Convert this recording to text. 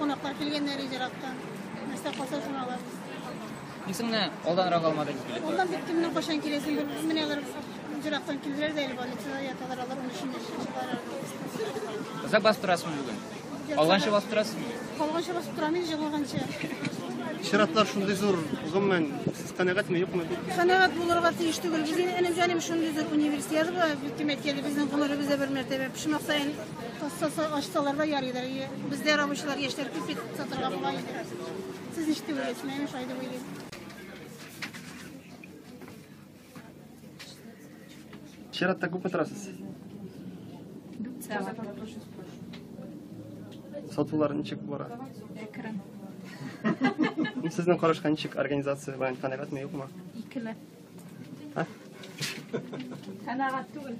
Кунаклар килгәннәр ерактан. Нәрсә калса шуны алабыз. Нисеңне алданрак алмадыгыз билетлар? Алдан бит кемнең кайчан киләсен белмибез. Менә алар ерактан килделәр дә әле больницада яталар, алар 13-нче чыгалар. Озак басып торасызмы бүген? Алганчы басып торасызмы? Калганчы басып торам инде, җыгылганчы. Чиратлар шундый зур, гомумән, сез канәгатьме, юкмы? Канәгать булырга тиеш түгел. Без инде энем җаным шундый зур универсиада була, бит кем әйткән, безнең гомеребездә бер мәртәбә почмак саен тасса ачсалар да ярыйдыр. Бездә рабочилар, яшьләр күп бит, сатырга була иде. Сез ничек дип уйлыйсыз? Менә мин шулай дип уйлыйм. Чиратта күпме торасыз? 4 сәгать. Сатулар ничек бара? Әкрен. Сезнең карашка ничек организация белән канәгатьме, юкмы? Икеле. А? Канәгать түгел.